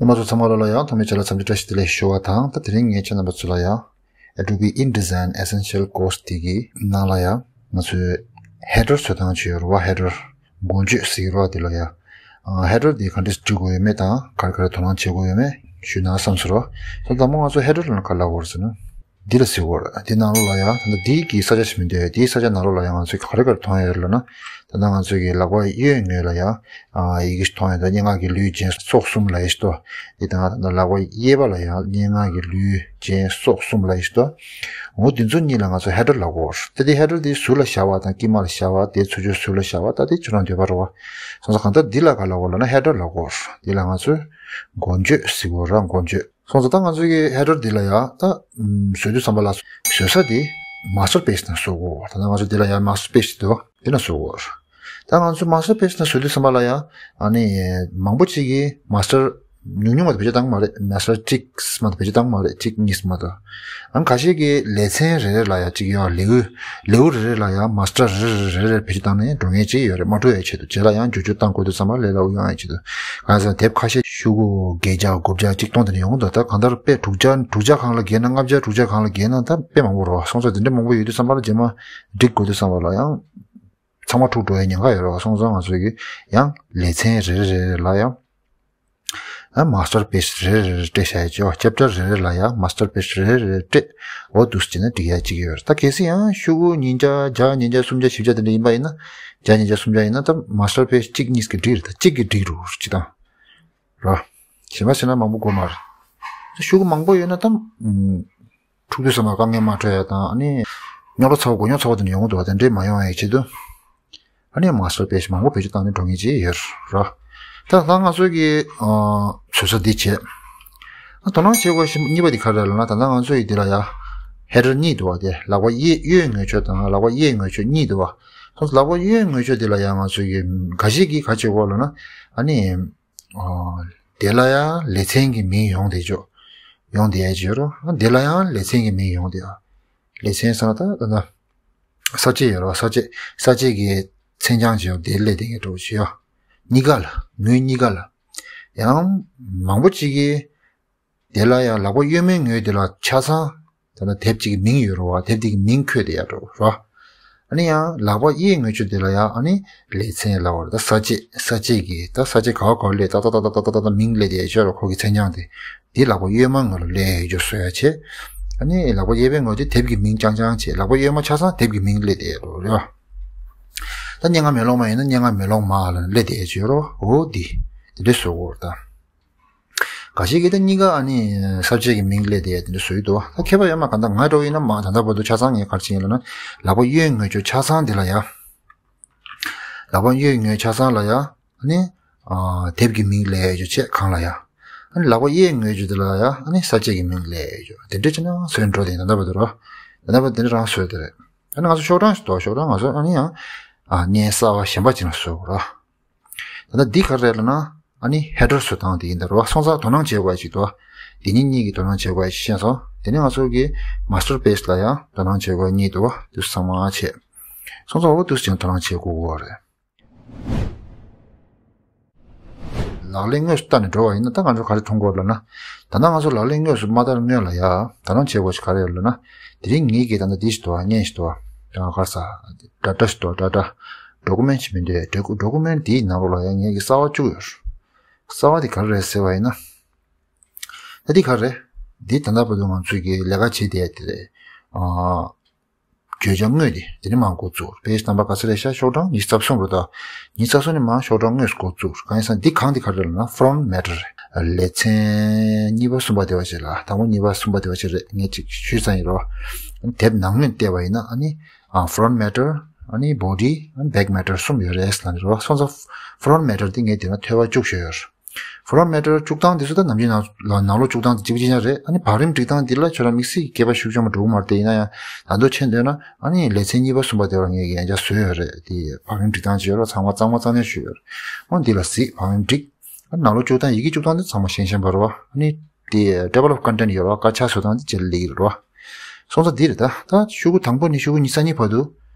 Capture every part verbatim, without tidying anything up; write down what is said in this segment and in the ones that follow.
རྣམ་པ་ཚོ་ཚང་མ་ལོ་ལ་ཡང་ཐོག་མའི་ཆ་ལ་འཚམས་འདྲི་བཀྲ་ཤིས་བདེ་ལེགས་ཞུ་བ་དང་། ད་དེ་རིང་ངས་ཁྱེད་རྣམ་པ་ཚོ་ལ་ཡང་Adobe InDesign Essential Course དེ་གི་ནང་ལ་ཡང་ང་ཚོའི་header བཟོ་སྟངས་བྱས་ཡོད་རེད་བ། header མགོ་བརྗོད་ཟེར་གྱི་རེད་བ། དེ་ལ་ཡང་header དེ་ག་འདྲས་འབྲི་དགོས་ཡོད་མེད་དང་ག་རེ་ག་རེ་དོ་སྣང་བྱེད་དགོས་ཡོད་མེད་ཞུས་ན་བསམ་སོང་རོ། ད་དང་པོ་ང་ཚོ་header ལ་ག་ལབ་དགོས་རེད་ཟེར་ན། འདི་ལ་ཟེར་བ་རེད། འདི་ནང་ལོགས་ལ་ཡང་ད་ལྟ་འདི་གི་ས་ཆ་ཞིག་མི་འདུག་འདིའི་ས་ཆ་ནང་ལོགས་ལ་ཡང་ང་ཚོས་ག་རེ་ག་རེ་མཐོང་ཡོད་ལབ་ན། ད་ལྟ་ང་ཚོས་ཀྱི་ལག་པ་གཡས་ངོས་ལ་ཡང་ཡི་གེ་ཞིག་མཐོང་ཡོད། ད་སྙན་ངག་གི་ལུས་ཅན་སོགས་གསུམ་ལབ་ཡས་ཤིག་འདུག་འདི་དང་ད་ལྟ་ལག་པ་གཡས་པ་ལ་ཡང་སྙན་ངག་གི་ལུས་ཅན་སོགས་གསུམ་ལབ་ཡས་ཤིག་འདུག་འོ་འདི་ཚོ་གཉིས་ལ་ང་ཚོ་header ལབ་ཀྱི་ཡོད་རེད། ད་འདི་header འདི་ཟུར་ལ་བཞག་པ་དང་དཀྱིལ་མ་ལ་བཞག་པ་དེ་ཚུར་ཕྱོགས་ཟུར་ལ་བཞག་པ་ད་དེ་ཁྱོད་རང་འདོད་པ་རེད་བ། སོང་ཙང་གང་ལྟར་འདི་ལ་ག་ལབ་ཀྱི་ཡོད་ལབ་ན་header ལབ་ཀྱི་ཡོད་རེད། འདི་ལ་ང་ཚོས་མགོ་བརྗོད་ཟེར་གྱི་ཡོད་རེད། མགོ་བརྗོད། སོང་ཙང་ད་ང་ཚོའི་གི་header འདི་ལ་ཡང་ད་ཨམ་བཟོ་དུས་ཙམ་པ་ལ་བཟོ་ས་འདི་master page ནང་བཟོ་དགོས། ད་ལྟ་ང་ཚོ་འདི་ལ་ཡང་master page འདུག་འདི་ནང་བཟོ་དགོས། ད་ང་ཚོ་master page ནང་བཟོ་དུས་ཙམ་པ་ལ་ཡང་ཨ་ནི་མང་པོ་ཅིག་གི་master ཉུང་ཉུང་མ་གཏོགས་བེད་སྤྱོད་བཏང་གི་མ་རེད། master གཅིག་མ་གཏོགས་བེད་སྤྱོད་བཏང་གི་མ་རེད། གཅིག་གཉིས་མ་གཏོགས། ཨང་ཁ་ཤས་ཀྱི་ལེ་ཚན་རེ་རེ་ལ་ཡང་གཅིག་ཡོད། ལེའུ་ལེའུ་རེ་རེ་ལ་ཡང་master རེ་རེ་རེ་རེ་བེད་སྤྱོད་བཏང་ནས་འགྲོ་མཁན་ཅིག་ཡོད་རེད། མ་འགྲོ་ཡའི་ཆེད་དུ། རྗེས་ལ་ཡང་འགྱུར་བཅོས་བཏང་དགོས་དུས་ཙམ་པ་ལས་སླ་པོ་ཡོང་ཡའི་ཆེད་དུ། གང་ཟེར་ན་དེབ་ཁ་ཤས་ཤོག་གུ་བརྒྱད་བརྒྱ་དགུ་བརྒྱ་གཅིག་སྟོང་དེ་འདྲ་ཡོང་གི་འདུག་ད་གང་ལྟར་དཔེ་དྲུག་བརྒྱ་དྲུག་བརྒྱ་གང་ལ་བརྒལ་ན་ལྔ་བརྒྱ་དྲུག་བརྒྱ་གང་ལ་བརྒལ་ན་ད་དཔེ་མང་པོ་རེད་བ། སོང་ཙང་དེ་འདྲ་མང་པོ་ཡོད་དུས་ཙམ་པ་ལ་རྗེས་མ་སྒྲིག་དགོས་དུས་ཙམ་པ་ལ་ཡང་ཚང་མ་འཁྲུག་འགྲོ་ཡའི་ཉེན་ཁ་ཡོད་རེད་བ། སོང་ཙང་ང་ཚོས་ཀྱི་ཡང་ལེ་ཚན་རེ་རེ་རེ་རེ་ལ་ཡང་ཨ་master page རེ་རེ་རེ་སྤྲད་བཞག་ཡ་ཅིག་ཡོད། chapter རེ་རེ་ལ་ཡང་master page རེ་རེ་རེ་སྤྲད། འོ་འདུག་སེ་བྱས་ན་འགྲིག་ཡ་ཅིག་ཡོད་རེད། ད་གལ་སྲིད་ཡང་ཤོག་གུ་ཉིས་བརྒྱ་བརྒྱ་ཉིས་བརྒྱ་སུམ་བརྒྱ་བཞི་བརྒྱ་དེ་འདྲ་ཡིན་པ་ཡིན་ན། བརྒྱ་ཉིས་བརྒྱ་སུམ་བརྒྱ་ཡིན་ན་ད་master page གཅིག་གཉིས་ཀྱིས་འགྲིག་རེད། ད་གཅིག་གིས་འགྲིག་རུ་སྤྱིར་བཏང་རོ། གཞན་པ་བྱས་ན་མང་པོ་དགོས་མ་རེད། ད་ཤོག་གུ་མང་པོ་ཡོད་ན་ད་ཨུམ། འཁྲུག་དུས་ཙམ་པ་དཀའ་ངལ་མ་འཕྲད་ཡ་དང་ཨ་ནི་རྙོག་དྲ་ཚ་པོ་མགོ་རྙོག་ཚ་པོ་དེ་འདྲ་ཡོང་གི་འདུག་བ། དེ་འདྲས་མ་ཡོང་ཡའི་ཆེད་དུ། ཨ་ནི་master page མང་པོ་བེད་སྤྱོད་བཏང་ནས་འགྲོ་མཁན་ཅིག་ཡོད་རེད། ད་ད་ང་ཚོ་གི་ཨ་བཟོ་ས་འདི་བྱས། ཨ་དོ་སྣང་བྱེད་དགོས་ཤེས་གཉིས་པ་འདི་ག་རེ་རེད་ལབ་ན། ད་ལྟ་ང་ཚོ་ཡི་འདི་ལ་ཡ་header གཉིས་འདུག་བ། དེ་ལག་པ་གཡས་གཡོན་ངོས་ཕྱོགས་དང་ལག་པ་གཡས་ངོས་ཕྱོགས་གཉིས་འདུག་བ། སོང་ཙང་ལག་པ་གཡོན་ངོས་ཕྱོགས་འདི་ལ་ཡ་ང་ཚོ་གི་འགའ་ཞིག་གིས་ག་བྱེད་དགོས་ལབ་ན། ཨ་ནི་ཨ་དེ་ལ་ཡང་ལེ་ཚན་གྱི་མིང་ཡོང་བསྡད་ཆོག་ཡོང་བསྡད་ཡ་ཅིག་ཡོད་རེད། ཨ་དེ་ལ་ཡང་ལེ་ཚན་གྱི་མིང་ཡོང་བསྡད་ཡ། ལེ་ཚན་ཟེར་ན་ད་ད་ལྟ་ས་བཅད་ཡོད་རེད་བ། ས་བཅད་ས་བཅད་ཀྱི་མཚན་བྱང་ཅིག་ཡོད། དེ་སླེབས་བསྡད་མཁན་འདྲ་པོ་ཅིག་ཡོད། གཉིས་ཀ་ལ་ངོས་གཉིས་ཀ་ལ་ཡང་མང་པོ་ཅིག་གིས་དེ་ལ་ཡང་ལག་པ་གཡོན་མའི་ངོས་དེ་ལ་ཆ་ཚང་ད་ལྟ་དེབ་ཅིག་གི་མིང་ཡོད་རེད་བ། དེབ་དེ་གི་མིང་འཁོད་བསྡད་ཡ་འདྲ་པོ་རེད་བ། ཨ་ནི་ཡང་ལག་པ་གཡས་ངོས་ཕྱོགས་དེ་ལ་ཡང་ཨ་ནི་ལེ་ཚན་ལབ་པ་རེད། ད་ས་བཅད་ས་བཅད་ཀྱི་ད་ས་བཅད་ག་བ་ག་བ་སླེབས་ཏག་ཏག་ཏག་ཏག་ཏག་ཏག་མིང་སླེབས་བསྡད་ཡ་ཅིག་ཡོད་རེད། ཁོ་གི་མཚན་བྱང་དེ་དེ་ལག་པ་གཡོན་མ་ངོས་ལ་སླེབས་ཡ་ཅིག་བཟོ་ཡ་བྱས། ཨ་ནི་ལག་པ་གཡས་པའི་ངོས་དེ་དེབ་ཀྱི་མིང་རྐྱང་རྐྱང་བྱས། ལག་པ་གཡོན་མ་ཆ་ཚང་དེབ་ཀྱི་མིང་སླེབས་བསྡད་ཡ་རེད་བ། ད་སྙན་ངག་མེ་ལོང་མ་ཡིན་ན་སྙན་ངག་མེ་ལོང་མ་ལ་སླེབས་བསྡད་ཡ་ཅིག་ཡོད་རེད་བ། འོ་འདི་དེ་འདྲས་བཟོ་དགོས་རེད་ད། འགའ་ཞིག་གིས་ད་གཉིས་ཀ་ཨ་ནི་ས་བཅད་ཀྱི་མིང་སླེབས་བསྡད་ཡ་དེ་འདྲ་བཟོ་ཡི་འདུག་ད་ཁྱད་པར་ཡོད་མ་རེད། གང་ལྟར་ང་འདྲ་པོ་ཡིན་ན་མ་ད་ལྟ་བར་དུ་ཆ་ཚང་ངས་ག་རེ་བྱས་ཡིན་ལབ་ན། ལག་པ་གཡས་ངོས་ཕྱོགས་ཆ་ཚང་འདི་ལ་ཡ། ལག་པ་གཡས་ངོས་ཆ་ཚང་ལ་ཡ་ཨ་ནི་ཨ་དེབ་ཀྱི་མིང་སླེབས་ཡ་ཅིག་བྱས་གང་ལ་ཡ། ཨ་ནི་ལག་པ་གཡས་ངོས་ཕྱོགས་འདི་ལ་ཡ་ཨ་ནི་ས་བཅད་ཀྱི་མིང་སླེབས་ཡ་ཅིག་དེ་འདྲ་བྱས་ན་བཟོས་འགྲོ་དེ་ད་ལྟ་བར་དུ་རོ། ད་ལྟ་བར་དུ་དེ་འདྲ་རང་བཟོས་དེ་རེད། ཨ་ནི་ང་ཚོ་ཤོག་གྲངས་ཤིག་འདུག་ཤོག་གྲངས་ང་ཚོ་ཨ་ནི་ཡང་ཨ་བརྙན་གསར་པ་གཞན་པ་ཅིག་ལ་བཟོ་དགོས་རོ། ད་ལྟ་འདི་ག་རེ་རེད་ལབ་ན། ཨ་ནི་header བཟོ་སྟངས་དེ་ཡིན་ད་རོ། སོང་ཙང་དོ་སྣང་བྱེད་དགོས་ཡ་ཅིག་འདུག་དེ་གཉིས་གཉིས་ཀྱིས་དོ་སྣང་བྱེད་དགོས་ཡ་ཅིག་ཤེས་སོང་། དེ་ནས་ང་ཚོ་གི་master page ལ་ཡང་དོ་སྣང་བྱེད་དགོས་ཡ་གཉིས་འདུག་དུས་ཚང་མ་བྱས། སོང་ཙང་འོ་དུས་ཅིག་དོ་སྣང་བྱེད་དགོས་ཀྱི་རེད། ལག་ལེན་དངོས་སུ་བསྟར་ནས་འགྲོ་བ་ཡིན་ན་ད་ང་ཚོ་ག་རེ་མཐོང་གི་ཡོད་ལབ་ན། ད་ལྟ་ང་ཚོ་ལག་ལེན་དངོས་སུ་མ་བསྟར་སྔོན་ལ་ཡ་དོ་སྣང་བྱེད་དགོས་ཡ་ཅིག་ག་རེ་ཡོད་ལབ་ན། དེ་རིང་ངེད་ཀྱིས་ད་ལྟ་འདི་ཞིག་འདུག་བ། བརྙན་ཞིག་འདུག་བ། ད་ག་རེ་ཟ། data ཞིག་འདུག data document ཞིག་མི་འདུག document དེའི་ནང་ལོགས་ལ་ཡང་ངེད་ཀྱི་གསར་པ་བཅུག་ཡོད། གསར་པ་དེ་ག་རེ་རེད་ཟེར་བ་ཡིན་ན། ད་འདི་ག་རེ་རེད། འདི་ད་ལྟ་བར་དུ་ང་ཚོས་ཀྱི་ལས་ཀ་བྱེད་བསྡད་དེ་རེད། ཨ། བརྗོད་བྱ་དངོས་དེ་དེ་ནས་མར་འགོ་བཙུགས། page number ག་ཚོད་རེད་ཤག་ཤོག་གྲངས་ཉི་ཤུ་རྩ་གསུམ་རེད་ད། ཉི་ཤུ་རྩ་གསུམ་ནས་མར་ཤོག་གྲངས་དངོས་སུ་འགོ་བཙུགས། གང་ཡིན་ཟེར་ན་འདི་གང་འདི་ག་རེ་རེད་ལབ་ན་front matter རེད། ལེ་ཚན་གཉིས་པ་གསུམ་པ་དེ་བ་ཞིག་ལ། དང་པོ་གཉིས་པ་གསུམ་པ་དེ་བ་ཞིག་རེད། ངས་ཅིག་ཞུས་ཙང་ཡིན་རོ། དེབ་ནང་ངོས་བལྟས་པ་ཡིན་ན་ཨ་ནི། ཨ། front matter ཨ་ནི་body ཨ་ནི་back matter གསུམ་ཡོད་རེད་ལབ་ནི་རོ། སོང་ཙང་front matter འདི་ངས་དེ་ན་ཐོལ་པ་བཅུག་ཤོག་ཡོད། front matter བཅུག་སྟངས་དེ་ཚོ་ད་ནམ་རྒྱུན་ནང་ལ་ནང་ལོགས་བཅུག་སྟངས་དེ་གཅིག་པ་གཅིག་རྐྱང་རེད། ཨ་ནི་བང་རིམ་སྒྲིག་སྟངས་འདི་ལ་ཁྱོད་རང་དམིགས་བསལ་གྱི་སྐད་པ་ཤུགས་ཆེན་པོ་འགྲོ་གི་མ་རེད། དེ་ཡིན་ན་ཡང་ད་དུང་མཁྱེན་འདོད་ན་ཨ་ནི་ལེ་ཚན་གཉིས་པ་གསུམ་པ་དེ་ལ་ངས་ཡང་བསྐྱར་བཟོས་ཡོད་རེད། དེ་བང་རིམ་སྒྲིག་སྟངས་ཅིག་ཡོད་རེད། ཚང་མ་གཙང་མ་གཙང་རྐྱང་ཞུས་ཡོད་རེད། ཨ་ནི་འདི་ལ་གཟིགས། བང་རིམ་སྒྲིག་ཨ་ནང་ལོགས་བཅུག་སྟངས་ཡི་གེ་བཅུག་སྟངས་དེ་ཚང་མ་ཤེས་ཤེས་པ་རེད་བ། ཨ་ནི་དེ་table of content ཡོད་རེད་བ། དཀར་ཆག་བཟོ་སྟངས་དེ་ཅིག་ལ་སླེབས་ཀྱི་རེད་བ། སོང་ཙང་འདི་རེད་ད། ད་ཤོག་གུ་དང་པོ་ནས་ཤོག་གུ་ཉི་ཤུ་རྩ་གཉིས་བར་དུ་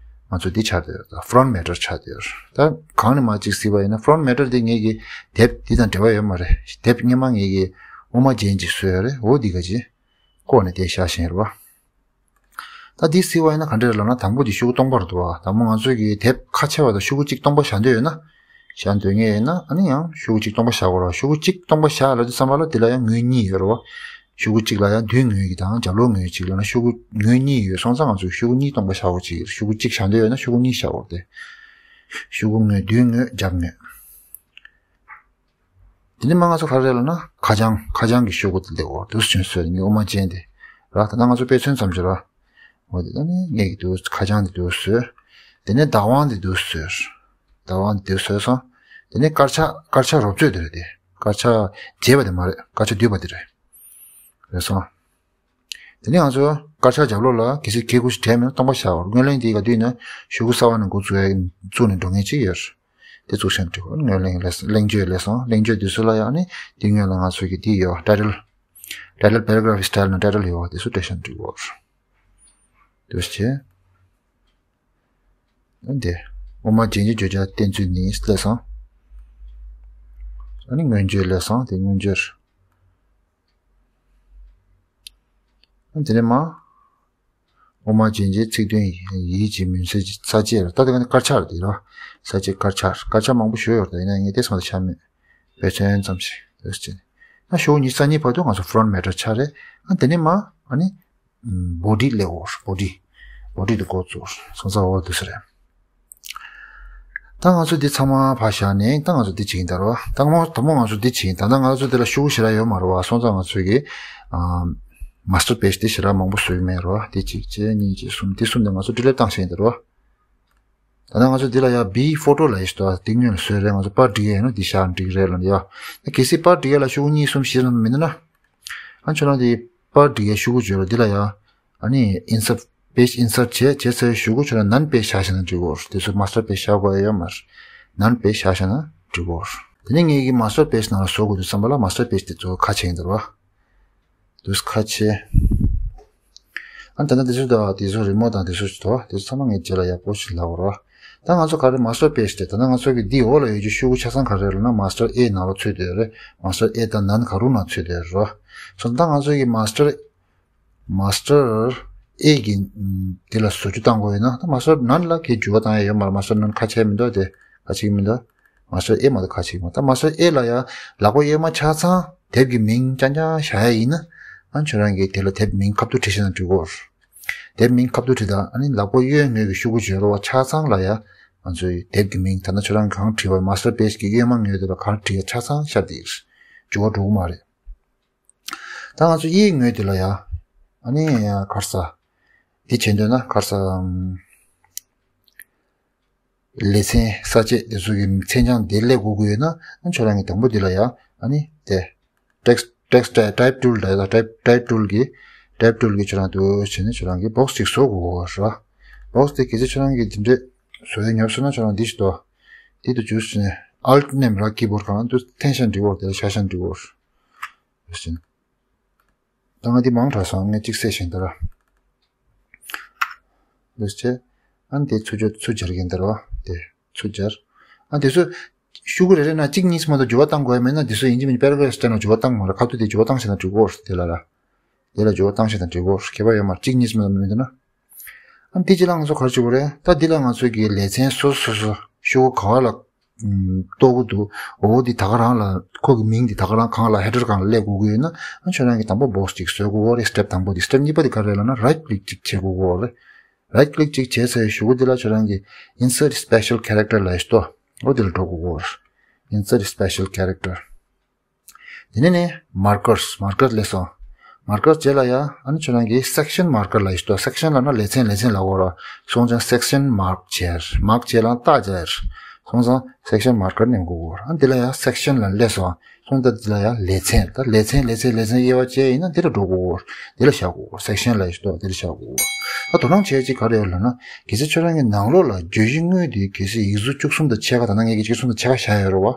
ང་ཚོ་འདི་ཆགས་བསྡད་ཡོད། ད་front matter ཆགས་བསྡད་ཡོད། ད་གང་ནས་མར་ཅིག་གཟིགས་པ་ཡིན་ན་front matter འདི་ངེད་ཀྱི་དེབ་འདི་དང་འབྲེལ་བ་ཡོད་མ་རེད། དེབ་སྔོན་མ་ངེད་ཀྱི་དབུ་མ་རྒྱན་གྱིས་བཟོས་ཡོད་རེད། འོ་འདི་ག་ཅིག་བཀོག་ནས་དེ་བཞག་བཞིན་ཡོད་རེད་བ། ད་འདི་གཟིགས་པ་ཡིན་ན་ག་འདྲ་རེད་ལབ་ན། དང་པོ་འདི་ཤོག་གུ་སྟོང་པ་རེད་འདུག་བ། དང་པོ་ང་ཚོ་གི་དེབ་ཁ་ཕྱེ་བ་དང་ཤོག་གུ་གཅིག་སྟོང་པ་བཞག་འདོད་ཡོད་ན། བཞག་འདོད་ངེས་ཡིན་ན་ཨ་ནི་ཡང་ཤོག་གུ་གཅིག་སྟོང་པ་བཞག་དགོས་རེད་བ། ཤོག་གུ་གཅིག་སྟོང་པ་བཞག་ལབ་དུས་ཙམ་པ་ལ་འདི་ལ་ཡང་ངོས་གཉིས་ཡོད་རེད་བ། ཤོག་གུ་གཅིག་ལ་ཡང་མདུན་ངོས་ཀྱི་དང་རྒྱབ་ལོགས་ངོས་གཅིག་ལབ་ན་ཤོག་གུ་ངོས་གཉིས་ཡོད་སོང་ཙང་ང་ཚོས་ཤོག་གུ་གཉིས་སྟོང་པ་བཞག་དགོས་ཅིག་ཡོད་རེད། ཤོག་གུ་གཅིག་བཞག་འདོད་ཡོད་ན་ཤོག་གུ་གཉིས་བཞག་དགོས་རེད་དེ། ཤོག་གུ་ངོས་མདུན་ངོས་རྒྱབ་ངོས། དེ་ནས་མར་ང་ཚོ་ག་རེ་རེད་ལབ་ན་ཁ་བྱང་། ཁ་བྱང་གི་ཤོག་གུ་དེ་འདུག་བ། དུས་ཚོད་སོས་ངའི་དབུ་མ་ཅན་དེ་ར། ད་ལྟ་ང་ཚོ་དཔེ་མཚོན་ཙམ་ཞིག་ར། འོ་དེ་ད་ནི་ངེད་ཀྱི་དུས་ཁ་བྱང་དེ་དུས་ཚོད། དེ་ནས་བདག་དབང་དེ་དུས་ཚོད། བདག་དབང་དེ་དུས་ཚོད་སོང་། དེ་ནས་དཀར་ཆག་དཀར་ཆག་རོབ་ཚོད་དེ་རེད་དེ། དཀར་ཆག་རྒྱས་པ་དེ་མ་རེད། དཀར་ཆག་བསྡུས་པ་དེ་རེད། རེད་སོང་། དེ་ནས་ང་ཚོ་དཀར་ཆག་རྒྱབ་ལོགས་ལ་གལ་སྲིད་གལ་ཁུ་ཞིག་བྲལ་མེད་ན་སྟོང་པ་བཞག་དགོས། སྔོན་གླེང་དེ་ག་དུས་ཡིན་ན་ཤོག་གུ་གསར་པ་ནས་འགོ་བཙུགས་ཡ་བཙུགས་ནས་འགྲོ་མཁན་ཅིག་ཡོད། དེ་བཙུགས་ཤིང་འགྲིག་གོ། སྔོན་གླེང་ལས་གླེང་བརྗོད་ལས་སོང་། གླེང་བརྗོད་དུས་ཚོད་ལ་ཡང་ནི་དེ་སྔོན་ལ་ང་ཚོ་གི་དེ་ཡོད། title title paragraph style ནང་title ཡོད། དེ་ཚོ་སྤྲད་ཤིང་འགྲིག་གོ། དུས་ཚོད། འདི་དབུ་མ་རྒྱན་གྱི་བརྗོད་བྱ་བསྟན་ཚུལ་ནི་ལས་སོང་། ཨ་ནི་མངོན་བརྗོད་ལས་སོང་། དེ་མངོན་བརྗོད། དེ་ནས་མ། དབུ་མ་རྒྱན་གྱི་ཚིག་དོན་ཡིད་ཀྱི་མུན་སེལ་གྱི་ས་བཅད་རེད། ད་དེ་ག་ནི་དཀར་ཆག་རེད་དེ་རོ། ས་བཅད་དཀར་ཆག་དཀར་ཆག་མང་པོ་ཞུ་ཡོད་རེད། ཡིན་ན་ངས་དེ་ཚང་མ་ཆ་མེད། དཔེ་མཚོན་ཙམ་ཞིག་དེ་བྱས་ནས། ན་ཤོག་ཉི་ཤུ་རྩ་གཉིས་བར་དུ་ང་ཚོ་front matter ཆགས་རེད། ཨ་དེ་ནས་མ་ཨ་ནི་body ལས་འོར་body body དུ་འགོ་བཙུགས་སོང་ཙང་འོ་དུ་ས་རེད། ད་ང་ཚོ་འདི་ཚང་མ་ཕར་བཞག་ནས་ད་ང་ཚོ་འདི་བྱེད་ཀྱིན་ད་རོ། ད་མོ་ད་མོ་ང་ཚོ་འདི་བྱེད་ཀྱིན་ད་ལྟ་ང་ཚོ་འདི་ལ་ཤོག་གུ་ཞེ་དྲག་ཡོད་མ་རེད་བ། སོང་ཙང་ང་ཚོ་གི་master page འདི་ཞེ་དྲག་མང་པོ་བཟོ་གི་མེད་རོ། འདི་གཅིག་བྱས་གཉིས་བྱས་གསུམ་འདི་གསུམ་འདི་ང་ཚོ་delete བཏང་ཤེས་ཡིན་ད་རོ། ད་ལྟ་ང་ཚོ་འདི་ལ་ཡ་B photo ལ་ཡིས་ཏོ་འདི་སྔོན་ལ་བཟོས་རེད། ང་ཚོ་པར་སྒྲིག་ཡས་ཡིན་ན་འདི་བཞག་འགྲིག་རེད་ལ་ཡ། གལ་སྲིད་པར་སྒྲིག་ཡས་ལ་ཤོག་གུ་གཉིས་གསུམ་བཞི་ཙམ་མི་འདུག་ན། ཨ་ཁྱོད་རང་དེ་པར་སྒྲིག་ཡས་ཤོག་གུ་བརྗོད་རོགས་འདི་ལ་ཡ། ཨ་ནི་insert page insert བྱས་བྱས་ཚར་ཤོག་གུ་ཁྱོད་རང་none page བཞག་ཤེས་ན་འགྲིག་གོ། དེ་ཚོ་master page བཞག་དགོས་ཡ་ཡོད་མ་རེད། none page བཞག་ཤེས་ན་འགྲིག་གོ། དེ་ནས་ངེད་ཀྱི་master page ནང་ལ་བཟོ་དགོས་དུས་ཙམ་པ་ལ་master page དེ་ཚོ་ཁ་ཕྱེ་ཡིན་འདུག་རོ། དུས་ཁ་ཕྱེ། ཨ་ད་ལྟ་དེ་ཚོ་ད་དེ་ཚོ་རི་མོ་དང་དེ་ཚོ་ཞིག་ཏོ་དེ་ཚོ་ཚང་མ་ངས་རྗེས་ལ་ཡག་པོ་ཞིག་ལབ་རོ། ད་ང་ཚོ་ག་རེ་master page དེ་ད་ལྟ་ང་ཚོ་གི་འདི་འོག་ལ་ཡོད་རྒྱུ་ཤོག་གུ་ཆ་ཚང་ག་རེ་རེད་ལབ་ན་master A ནང་ལ་ཚུད་བསྡད་རེད། master A དང་none ག་རུ་ནང་ཚུད་བསྡད་རོ། སོང་ད་ང་ཚོ་གི་master master A གི་དེ་ལ་བཟོ་བཅོས་བཏང་དགོས་ཡོད་ན་ད་master none ལ་གའི་འགྱུར་བ་བཏང་ཡ་ཡོད་མ་རེད། master none ཁ་ཕྱེ་མི་འདུག་དེ་ཁ་ཕྱེ་མི་འདུག master A མ་གཏོགས་ཁ་ཕྱེ་མ་ད་master A ལ་ཡ་ལག་པ་གཡས་མ་ཆ་ཚང་དེབ་ཀྱི་མིང་རྐྱང་རྐྱང་བཞག་ཡ་ཡིན་ན་ཨ་ཁྱོད་རང་གིས་དེ་ལ་དེབ་མིང་ཁ་ཐུག་བྲིས་ཤེས་ན་འགྲིག་གོ། དེབ་མིང་ཁ་ཐུག་བྲིས་དང་ཨ་ནི་ལག་པ་གཡོན་ངོས་ཀྱི་ཤོག་གུ་བརྗོད་རོགས་ཆ་ཚང་ལ་ཡ་ང་ཚོའི་དེབ་ཀྱི་མིང་ད་ལྟ་ཁྱོད་རང་གང་བྲིས་པ་master page གི་གཡོན་མ་ངོས་དེ་ལ་གང་བྲིས་ཡ་ཆ་ཚང་ཤར་དེ་འགྱུར་བ་འགྲོ་གི་མ་རེད། ད་ང་ཚོ་གཡས་ངོས་དེ་ལ་ཡ། ཨ་ནི་ཡ་གར་ས། འདི་བྱེད་འདོད་ན་གར་ས། ལེ་ཚན་ས་བཅད་དེ་ཚོ་གི་མཚན་བྱང་འདི་སླེབས་དགོས་ཀྱི་ཡོད་ན་ཨ་ཁྱོད་རང་གི་དང་པོ་འདི་ལ་ཡ་ཨ་ནི་དེ། text text type tool ལ་ཡ་type type tool གི་type tool གི་ཁྱོད་རང་དུ་བྱས་ནས་ཁྱོད་རང་གི་box ཅིག་བཟོ་དགོས་ར། box དེ་གལ་སྲིད་ཁྱོད་རང་གི་འདི་འདྲས་བཟོ་ཡ་ཉོབ་སོང་ན་ཁྱོད་རང་འདི་ཞིག་ཏོ། འདི་དུ་འཇུས་ནས་alt ནས་ར་keyboard གང་དུ་འཐེན་ཤ་འགྲིག་གོ་དེ་ལ་ཤ་ཤ་འགྲིག་གོ། དེ་བཞིན། ད་ང་འདི་མང་དྲགས་སོང་། ངས་གཅིག་བསྲེས་ཤིང་དར། འདུག་ཅེ། ཨ་ནི་དེ་ཚུར་སྦྱར་ཚུར་སྦྱར་གྱིན་དར་བ། དེ་ཚུར་སྦྱར། ཨ་དེ་ཚོ་ཤོག་གུ་རེ་རེ་ན་གཅིག་གཉིས་མ་གཏོགས་འགྱུར་བ་བཏང་དགོས་ཡ་མེད་ན་དེ་ཚོ་ཡིན་གཅིག་མིན་གཅིག་པེ་ར་གྷ་རབ་སི་སྟེང་ལ་འགྱུར་བ་བཏང་མ་རེད། ཁ་ཐུག་དེ་འགྱུར་བ་བཏང་ཤེས་ན་འགྲིག་གོ་དེ་ལ་ར། དེ་ལ་འགྱུར་བ་བཏང་ཤེས་ན་འགྲིག་གོ་ཁྱད་པར་ཡོད་མ་རེད། གཅིག་གཉིས་མ་གཏོགས་མི་འདུག་ན། ཨ་འདི་ཅི་ལ་ང་ཚོ་ག་རེ་བྱེད་དགོས་རེད། ད་འདི་ལ་ང་ཚོ་གི་ལེ་ཚན་སོ་སོ་སོ་ཤོག་གུ་ག་བ་ལ། གཏོགས་ཀྱི་འདུག་འོ་འདི་ད་ག་རང་ལ་ཁོ་གི་མིང་འདི་ད་ག་རང་གང་ལ་header གང་ལ་སླེབས་དགོས་ཀྱི་ཡོད་ན་ཨ་ཁྱོད་རང་གིས་དང་པོ་box གཅིག་བཟོ་དགོས་ཀྱི་རེད། step དང་པོ་འདི། step གཉིས་པ་འདི་ག་རེ་ལབ་ན་right click གཅིག་བྱེད་དགོས་ཀྱི་རེད། right click གཅིག་བྱས་ཚར་གཞུག་གུ་འདི་ལ་ཁྱོད་རང་གིས་insert special character ལབ་ཡོད་དོ། འོ་འདི་ལ་འགྲོ་དགོས་ཀྱི་རེད། insert special character དེ་ནས་ནི་markers markers སླེབས་སོང་། markers རྗེས་ལ་ཡ་ཨ་ནི་ཁྱོད་རང་གིས་section marker ལབ་ཡོད་དོ། section ལབ་ན་ལེ་ཚན་ལེ་ཚན་ལབ་དགོས་ར། སོང་ཙང་section mark བྱས། mark བྱས་ལ་རྟགས་བྱས། སོང་ཙང་section marker ནས་འགོ་དགོས་ར། ཨ་འདི་ལ་ཡ་section ལ་སླེབས་སོང་། སོང་ཙང་འདི་ལ་ཡ་ལེ་ཚན། ད་ལེ་ཚན་ལེ་ཚན་ལེ་ཚན་དབྱེ་བ་བྱས་ཡིན་ན་འདི་ལ་འགྲོ་དགོས་ར། འདི་ལ་བཞག་དགོས་ར། section ལབ་ཡོད་དོ། འདི་ལ་བཞག་དགོས་ར། ད་དོ་སྣང་བྱས་ཅིག་ག་རེ་ཡོད་ལབ་ན་གལ་སྲིད་ཁྱོད་རང་གི་ནང་ལོགས་ལ་བརྗོད་གཞི་དངོས་དེ་གལ་སྲིད་ཡིག་གཟུགས་བཅུ་གསུམ་དང་ཕྱེད་ཀ་ད་ལྟ་ངས་ཀྱི་བཅུ་གསུམ་དང་ཕྱེད་ཀ་བཞག་ཡོད་རེད་བ།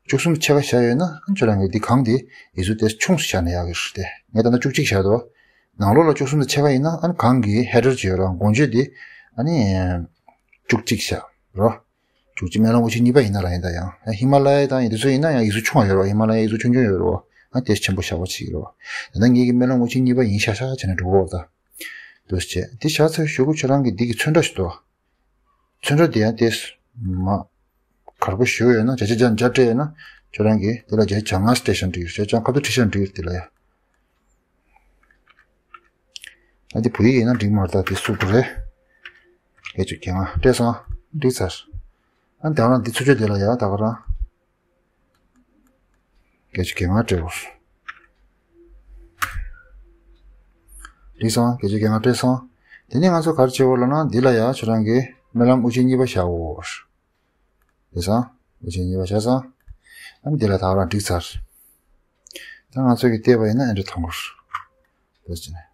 བཅུ་གསུམ་ཕྱེད་ཀ་བཞག་ཡོད་ན་ཨ་ཁྱོད་རང་གི་འདི་གང་དེ་ཡིག་གཟུགས་དེ་ཆུང་སུ་བཞག་ན་ཡག་གི་རེད་དེ། ངས་ད་ལྟ་བཅུ་གཅིག་བཞག་འདུག་ནང་ལོགས་ལ་བཅུ་གསུམ་དང་ཕྱེད་ཀ་ཡིན་ན་ཨ་ནི་གང་གི་header ཅིག་ཡོད་ར། མགོ་བརྗོད་དེ་ཨ་ནི་ བཅུ་གཅིག་བཞག་རོ། བཅུ་གཅིག་སྨོན་ལམ་དབུ་ཆེན་གཉིས་པ་ཡིན་ན་ར་ཡིན་ད་ཡང་། ཧི་མ་ལ་ཡ་དང་ཡིན་དེ་ཚོ་ཡིན་ན་ཡང་ཡིག་གཟུགས་ཆུང་བ་ཡོད་རོ། ཧི་མ་ལ་ཡ་ཡིག་གཟུགས་ཆུང་ཆུང་ཡོད་རོ། ཨ་དེ་ཆེན་པོ་བཞག་པ་ཅིག་རོ། ད་ལྟ་ངེད་ཀྱི་སྨོན་ལམ་དབུ་ཆེན་གཉིས་པ་ཡིན་ཤག་ཤག་བྱས་ནས་འགྲོ་གི་རོ་ད། འདུག་སེ་བྱས་དེ་བཞག་ཚར་གཞུག་གུ་ཁྱོད་རང་གི་འདི་གི་ཚོན་ཁྲ་ཞིག་འདུག་ཚོན་ཁྲ་དེ་ཡང་དེ་མ་གར་པོ་ཞུ་ཡོད་ན་བྱ་བྱ་བྱ་འཇའ་སྤྲད་ཡོད་ན་ཁྱོད་རང་གིས་དེ་ལ་བྱ་བྱ་ང་སྤྲད་ཤ་འགྲིག་ཡོད། བྱ་བྱ་ཁ་ཐུག་བྲིས་ཤ་འགྲིག་ཡོད་དེ་ལ་ཡ། ཨ་འདི་བོད་ཡིག་ཡིན་ན་འགྲིག་མ་རེད་ད། དེ་སུབ་རེད། བརྒྱད་ཅུ་གྱ་ལྔ་སྤྲད་སོང་། འགྲིག་ཚར། ཨ་ད་རང་འདི་ཚུར་ཕྱོགས་དེ་ལ་ཡ་ད་ག་རང་། བརྒྱད་ཅུ་གྱ་ལྔ་སྤྲད་འོར། འགྲིག་སོང་། བརྒྱད་ཅུ་གྱ་ལྔ་སྤྲད་སོང་། དེ་ནས་ང་ཚོ་ག་རེ་བྱེད་འོར་ལབ་ན་འདི་ལ་ཡ་ཁྱོད་རང་གི་སྨོན་ལམ་དབུ་ཅན་གཉིས་པ་བཞག་འོར། རེད་སོང་། དབུ་ཅན་གཉིས་པ་བཞག་སོང་། ཨ་ནི་འདི་ལ་ད་ག་རང་འགྲིག་ཚར། ད་ང་ཚོ་གིས་བལྟས་པ་ཡིན་ན་ཨེ་འདྲ་མཐོང་གི་རེད། འདུག་སེ་བྱས་ནས།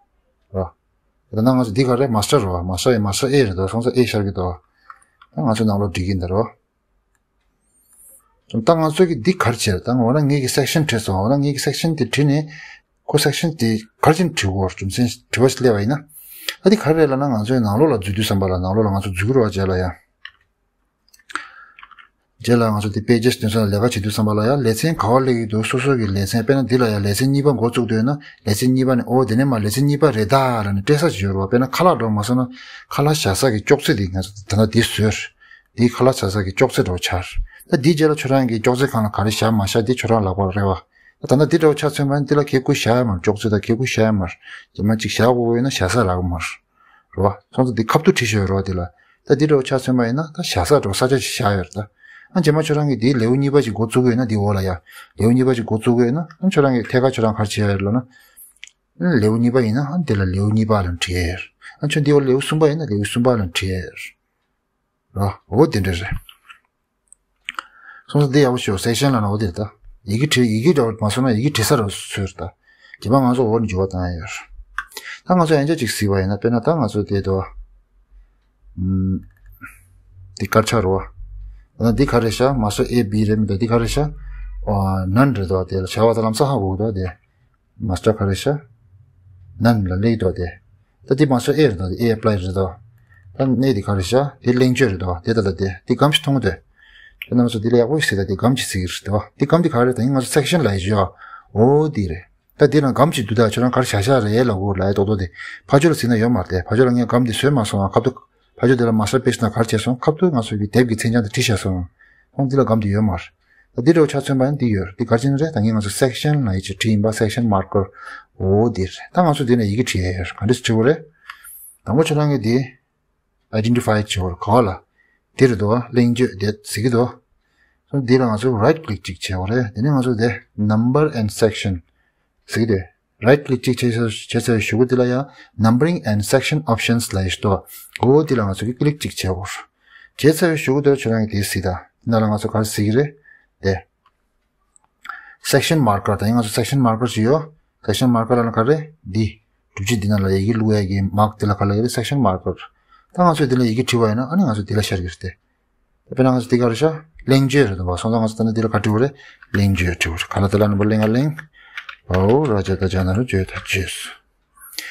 རོ། ད་ང་ཚོ་འདི་ག་རེ་མ་སི་ཊར་རོ། མ་སི་ཊར་ཡིན། མ་སི་ཊར་ཨེ་རེད་དོ། སོང་ཙང་ཨེ་ཤར་གི་འདུག་ད་ང་ཚོ་ནང་ལོགས་འགྲིག་གི་འདུག་རོ། ད་ང་ཚོ་གིས་འདི་ག་རེ་བྱས་རེད། ད་འོ་ན་ངེད་ཀྱིས་སེག་ཤན་བྲིས་སོང་། འོ་ན་ངེད་ཀྱིས་སེག་ཤན་དེ་བྲིས་ནས་ཁོ་སེག་ཤན་དེ་ག་རེ་བྱས་ནས་བྲིས་དགོས་རེད། རྒྱུ་མཚན་དྲི་བ་ཞིག་སླེབས་པ་ཡིན་ན། ད་འདི་ག་རེ་རེད་ལབ་ན་ང་ཚོའི་ནང་ལོགས་ལ་འཛུལ་དུས་ཙམ་པ་ལ་ནང་ལོགས་ལ་ང་ཚོ་འཛུལ་གི་རེད་བ། རྗེས་ལ་ཡ། རྗེས་ལ་ང་ཚོ་འདི་པེ་ཇེ་སི་དེ་ཚོ་ལ་ལས་ཀ་བྱེད་དུས་ཙམ་པ་ལ་ཡ་ལེ་ཚན་ག་པར་སླེབས་ཀྱི་འདུག་སོ་སོ་གི་ལེ་ཚན། དཔེར་ན་འདི་ལ་ཡ་ལེ་ཚན་གཉིས་པ་འགོ་བཙུགས་དུས་ན་ལེ་ཚན་གཉིས་པ་ནས་ཨོ་དེ་ནས་མར་ལེ་ཚན་གཉིས་པ་རེད་ད་ལབ་ནས་སྤྲད་ས་ཅིག་ཡོད་རེད་བ། དཔེར་ན་ཁ་ལག་འགྲོ་མ་སོང་ན་ཁ་ལག་བཞག་ས་གི་ཅོག་ཙེ་འདི་ང་ཚོ་ད་ལྟ་འདི་བཟོས། འདི་ཁ་ལག་བཞག་ས་གི་ཅོག་ཙེ་འདྲ་བོ་ཆགས། ད་འདིའི་རྗེས་ལ་ཁྱོད་རང་གི་ཅོག་ཙེ་སྒང་ལ་ག་རེ་བཞག་མ་བཞག་འདི་ཁྱོད་རང་ལག་པར་རེད་བ། ད་ད་ལྟ་འདི་འདྲ་བོ་ཆ་མཚོན་པ་ཡིན་འདི་ལ་གད་སྐུ་བཞག་ཡ་མ་རེད། ཅོག་ཙེ་དང་གད་སྐུ་བཞག་ཡ་མ་རེད། རྗེས་མ་ཅིག་བཞག་དགོས་ཡོད་ན་བཞག་ས་རག་གི་མ་རེད། རེད་བ། སོང་ཙང་འདི་ཁ་ཐུག་བྲིས་བཞག་ཡོད་རེད་བ། འདི་ལ་ད་འདི་འདྲ་བོ་ཆ་མཚོན་པ་ཡིན་ན་ད་བཞག་ས་འདྲ་བོ་ས་ཆ་ཞིག་བཞག་ཡོད་རེད་ད། ཨ་རྗེས་མ་ཁྱོད་རང་གིས་འདིའི་ལེའུ་གཉིས་པ་ཅིག་འགོ་བཙུགས་ཡོད་ན་འདི་འོག་ལ་ཡ། ལེའུ་གཉིས་པ་ཅིག་འགོ་བཙུགས་ཡོད་ན་ཨ་ཁྱོད་རང་གིས་ཐད་ཀར་ཁྱོད་རང་ག་རེ་བྱེད་ཡ་ཡོད་ལབ་ན། ཨ་ལེའུ་གཉིས་པ་ཡིན་ན་ཨ་འདི་ལ་ལེའུ་གཉིས་པ་ལབ་བྲིས་ཡ་ཡོད། ཨ་ཁྱོད་འདི་འོག་ལེའུ་གསུམ་པ་ཡིན་ན་ལེའུ་གསུམ་པ་ལབ་བྲིས་ཡ་ཡོད། རོ། འོ་དེ་འདྲ་རེད། སོང་ཙང་འདི་ཡག་པོ་ཤོད། སེག་ཤན་ལབ་ན་འོ་དེ་རེད་ད། ཡི་གེ་བྲིས་ཡི་གེ་འདྲ་བོ་མ་སོང་ན་ཡི་གེ་བྲིས་ས་ར་སུ་རེད་ད། རྗེས་མ་ང་ཚོ་འོ་ནས་འགྱུར་བ་བཏང་ཡ་ཡོད་རེད། ད་ང་ཚོ་ཡང་བསྐྱར་ཅིག་གཟིགས་པ་ཡིན་ན། དཔེར་ན་ད་ང་ཚོ་དེ་དོ། ཨུམ། འདི་དཀར་ཆག་རེད་བ། ད་འདི་ག་རེ་ཤག་མ་སོ་ཨེ་བི་རེད་མི་འདུག་འདི་ག་རེ་ཤག་ཨོ་ནན་རེད་དོ། དེ་ལ་བྱ་བ་ད་ལམ་སང་ཧ་གོ་གི་འདུག་དེ། མ་སི་ཊར་ག་རེ་ཤག་ནན་ལ་སླེབས་འདུག་དེ། ད་འདི་མ་སོ་ཨེ་རེད་དོ། དེ་ཨེ་ཨེ་པ་ལའི་རེད་དོ། ད་གནས་འདི་ག་རེ་ཤག་དེ་གླེང་བརྗོད་རེད་དོ། དེ་ད་ད་དེ་དེ་སྒམ་ཞིག་མཐོང་གི་འདུག་དེ་ནང་སོ་འདི་ལ་ཡག་པོ་ཞིག་གཟིགས་ད། དེ་སྒམ་ཅིག་གཟིགས་རེད་དོ། དེ་སྒམ་འདི་ག་རེ་རེད། ད་ཡིན་ང་ཚོ་སེག་ཤན་ལབ་ཡ་ཞིག་ཡོད། འོ་འདི་རེད། ད་འདི་ལ་སྒམ་ཅིག་འདུག་ད་ཁྱོད་རང་ག་རེ་བྱ་བཞག་རེད་ལབ་དགོས་ལབ་ཡ་རྡོག་རྡོག་དེ། ཕར་ཕྱོགས་ལ་གཟིགས་ན་ཡོད་མ་རེད་དེ། ཕར་ཕྱོགས་ལ་ངས་སྒམ་འདི་བཟོས་མ་སོང་། ཁ་ཐུག་ཕར་ཕྱོགས་དེ་ལ་མ་སི་ཊར་པེ་ཇི་ནང་ག་རེ་བྱས་སོང་། ཁ་ཐུག་ང་ཚོ་གི་དེབ་ཀྱི་མཚན་བྱང་དེ་བྲིས་བཞག་སོང་། ཁོང་འདི་ལ་སྒམ་དེ་ཡོད་མ་རེད། ད་འདི་འདྲ་བོ་ཆ་མཚོན་པ་ཡང་འདི་ཡོད་རེད། འདི་ག་རེ་བྱས་ནས་རེད། ད་ངས་ང་ཚོ་སེག་ཤན་ལབ་ཡ་ཅིག་བྲིས་ཡིན་པ། སེག་ཤན་མར་ཀར། འོ་འདི་རེད། ད་ང་ཚོ་འདི་ནས་ཡི་གེ་བྲིས་ཡ་ཡོད་རེད། ག་འདྲ་ཞིག་བྲིས་དགོས་རེད། དང་པོ་ཁྱོད་རང་གིས་འདི་ཨའི་ཌེན་ཊི་ཕའི་བྱེད་དགོས་རེད། ག་པ་ལ། འདི་རེད་དོ། གླེང་བརྗོད་དེ་གཟིགས་ཀྱི་འདུག་སོང་འདི་ལ་ང་ཚོ་རའིཊ་ཀི་ལིག་ཅིག་བྱེད་དགོས་རེད། དེ་ནས་ང་ཚོ་དེ་ནམ་བར་ཨེན་ཌི་སེག་ཤན་གཟིགས་དེ། རའིཊ་ཀི་ལིག་ཅིག་བྱས་ཚར་བྱས་ཚར་བའི་གཞུག་གུ་འདི་ལ་ཡང་Numbering and Section Options ལབ་ཡ་ཞིག་འདུག་འོ་འདི་ལ་ང་ཚོ་གིས་ཀི་ལིག་ཅིག་བྱེད་དགོས། བྱས་ཚར་བའི་གཞུག་གུ་འདི་ལ་ཁྱོད་རང་གིས་དེ་གཟིགས་དང་། འདི་ནང་ལ་ང་ཚོ་ག་རེ་གཟིགས་ཀྱི་རེད་དེ། སེག་ཤན་མར་ཀར། ད་ཡིན་ང་ཚོ་སེག་ཤན་མར་ཀར་ཅིག་ཡོད། སེག་ཤན་མར་ཀར་ལབ་ན་ག་རེ་འདི། སྒྲུབ་བྱེད་འདི་ནང་ལ་ཡི་གེ་བླུག་ཡ་གི་མར་ཀ་འདི་ལ་ག་ལབ་ཀྱི་རེད། སེག་ཤན་མར་ཀར། ད་ང་ཚོས་འདི་ལ་ཡི་གེ་བྲིས་པ་ཡིན་ན་ཨ་ནི་ང་ཚོ་འདི་ལ་ཤར་གྱི་རེད་དེ། དཔེར་ན་ང་ཚོ་འདི་ག་རེ་ཤག་གླེང་བརྗོད་རེད་འདུག་བ། སོང་ཙང་ང་ཚོ་ད་ནི་འདི་ལ་ག་བྲིས་པ་རེད། གླེང་བརྗོད་བྲིས་པ་རེད། ག་ལ་དེ་ལ་ནི་བ་གླེང་ང་གླེང་། བའོ་ར་ཇ་ད་ཇ་ན་རུ་བརྗོད་ད་བརྗོད།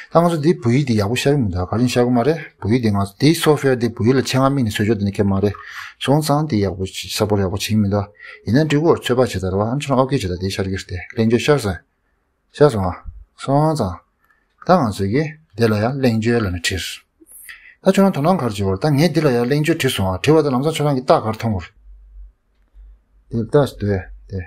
ད་ང་ཚོ་འདི་བོད་ཡིག་འདི་ཡག་པོ་ཤར་གི་མི་འདུག་ག་རེ་ཤར་གི་མ་རེད། བོད་ཡིག་འདི་ང་ཚོ་འདི་སོབ་ཝེར་འདི་བོད་ཡིག་ལ་ཆེད་མངགས་དམིགས་ནས་བཟོས་ཆོག་འདི་ནི་ཁྱད་མ་རེད། སོང་ཙང་འདི་ཡག་པོ་ཞིག་གསལ་པོ་ཡག་པོ་བྱེད་ཀྱི་མི་འདུག་ཡིན་ན་འགྲིག་གོ། ཚོད་དཔག་བྱེད་ད་རེད་བ། ཨ་ནི་ཁྱོད་རང་ཨོ་ཁེ་བྱེད་ད། འདི་ཤར་གི་རེད་དེ། གླེང་བརྗོད་ཤར་སོང་། ཤར་སོང་ཨ། སོང་ཙང་། ད་ང་ཚོས་ཀྱིས་འདི་ལ་ཡང་གླེང་བརྗོད་ལབ་ནས་བྲིས། ད་ཁྱོད་རང་དོ་སྣང་ག་རེ་བྱེད་དགོས་རེད། ད་ངས་འདི་ལ་ཡང་གླེང་བརྗོད་བྲིས་སོང་ཨ། བྲིས་པ་དང་ལམ་སང་ཁྱོད་རང་གིས་རྟགས་ག་རེ་མཐོང་གི་རེད། འདི་ལ་རྟགས་ཤིག་འདུག་ཨེ། དེ།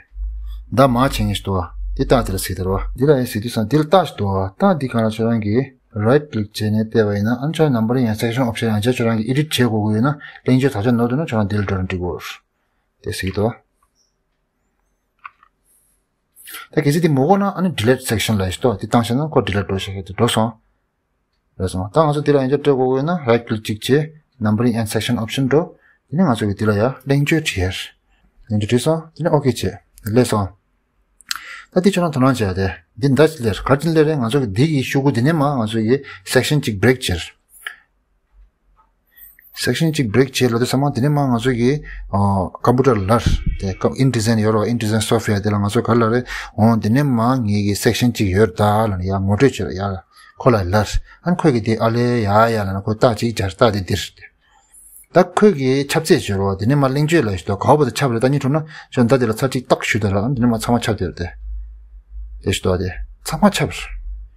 མདའ་མར་ཕྱིན་ཡས་ཤིག་འདུག་ཨ། འདི་རྟགས་འདི་ལ་གཟིགས་དེ་རེད་བ། འདི་ལ་ཡང་གཟིགས་དུས་ཙང་འདི་ལ་རྟགས་ཤིག་འདུག་ཨ། རྟགས་འདི་གང་ལ་ཁྱོད་རང་གིས་རའིཊ་ཀི་ལིག་བྱས་ནས་བལྟས་པ་ཡིན་ན། ཨ་ནི་ཁྱོད་རང་ནམ་བར་ཡང་སེག་ཤན་ཨོབ་ཤན་ཡང་བསྐྱར་ཁྱོད་རང་གིས་ཨེ་ཌིཊ་བྱེད་དགོས་ཀྱི་ཡོད་ན། གླེང་བརྗོད་དག་ཆ་ནོར་འདུག་ན་ཁྱོད་རང་འདི་ལ་འགྲོ་རུ་འགྲིག་གོ། དེ་གཟིགས་དོ། ད་གལ་སྲིད་དེ་མི་དགོས་ན་ཨ་ནི་ཌི་ལིཊ་སེག་ཤན་ལབ་ཡས་ཤིག་འདུག་དེ་བཏང་བྱས་ན་ཁོ་ཌི་ལིཊ་འགྲོ་ཤག་དེ་འགྲོ་སོང་། རེད་སོང་། ད་ང་ཚོ་དེ་ལ་ཡང་བསྐྱར་སྤྲད་དགོས་ཀྱི་ཡོད་ན་རའིཊ་ཀི་ལིག་གཅིག་བྱས། Numbering and Section Option འགྲོ། དེ་ནས་ང་ཚོ་གིས་དེ་ལ་ཡང་གླེང་བརྗོད་བྲིས་ཡས། གླེང་བརྗོད་བྲིས་སོང་། དེ་ནས་ཨོ་ཁེ་བྱས། སླེབས་སོང་། ད་དེ་ཁྱོད་རང་དོ་སྣང་བྱས་ཏེ། འདི་མདའ་ཅིག་སླེབས་རེད། ག་རེ་བྱས་ནས་སླེབས་རེད། ང་ཚོ་གི་འདི་གི་གཞུག་གུ་དེ་ནས་མར་ང་ཚོ་གི་སེག་ཤན་གཅིག་བྷི་རེག་བྱས། སེག་ཤན་གཅིག་བྷི་རེག་བྱས་ལབ་དུས་ཙམ་པ་དེ་ནས་མར་ང་ཚོ་གི་ཨ་ཀམ་པུ་ཊར་ལ་དེ་ཀམ་ཨིན་ཌི་ཛའིན་ཡོད་རེད་བ། ཨིན་ཌི་ཛའིན་སོབ་ཝེར་དེ་ལ་ང་ཚོ་ག་རེ་ལབ་རེད། འོ་དེ་ནས་མར་ངེད་ཀྱི་སེག་ཤན་གཅིག་ཡོད་རེད་ད་ལབ་ནས་ཡར་ངོ་སྤྲོད་བྱས་རེད། ཡར་ཁོ་ལ་ལབ་རེད། ཨ་ནི་ཁོས་གི་དེ་ཨ་ལེ་ཡ་ཡ་ལབ་ནས་ཁོས་རྟགས་གཅིག་སྦྱར། རྟགས་དེ་འདི་རེད། ད་ཁོས་ཀྱི་ཁྱབ་ཚད་བྱོས་རོགས། དེ་ནས་མ་གླེང་བརྗོད་ལ་ཞུ་དོ། ག་བ་དང་ཁྱབ་རེད། ད་ཉིད་ཁྲོ་ན་ཞོ་ད་དེ་ལ་ཚར་གཅིག་ཏག་ཞུ་དོ་ར། དེ་ནས་མ་ཚང་མ་ཁྱབ་དེ་རེད་དེ། དེ་ཞུ་དོ་དེ། ཚང་མ་ཁྱབ།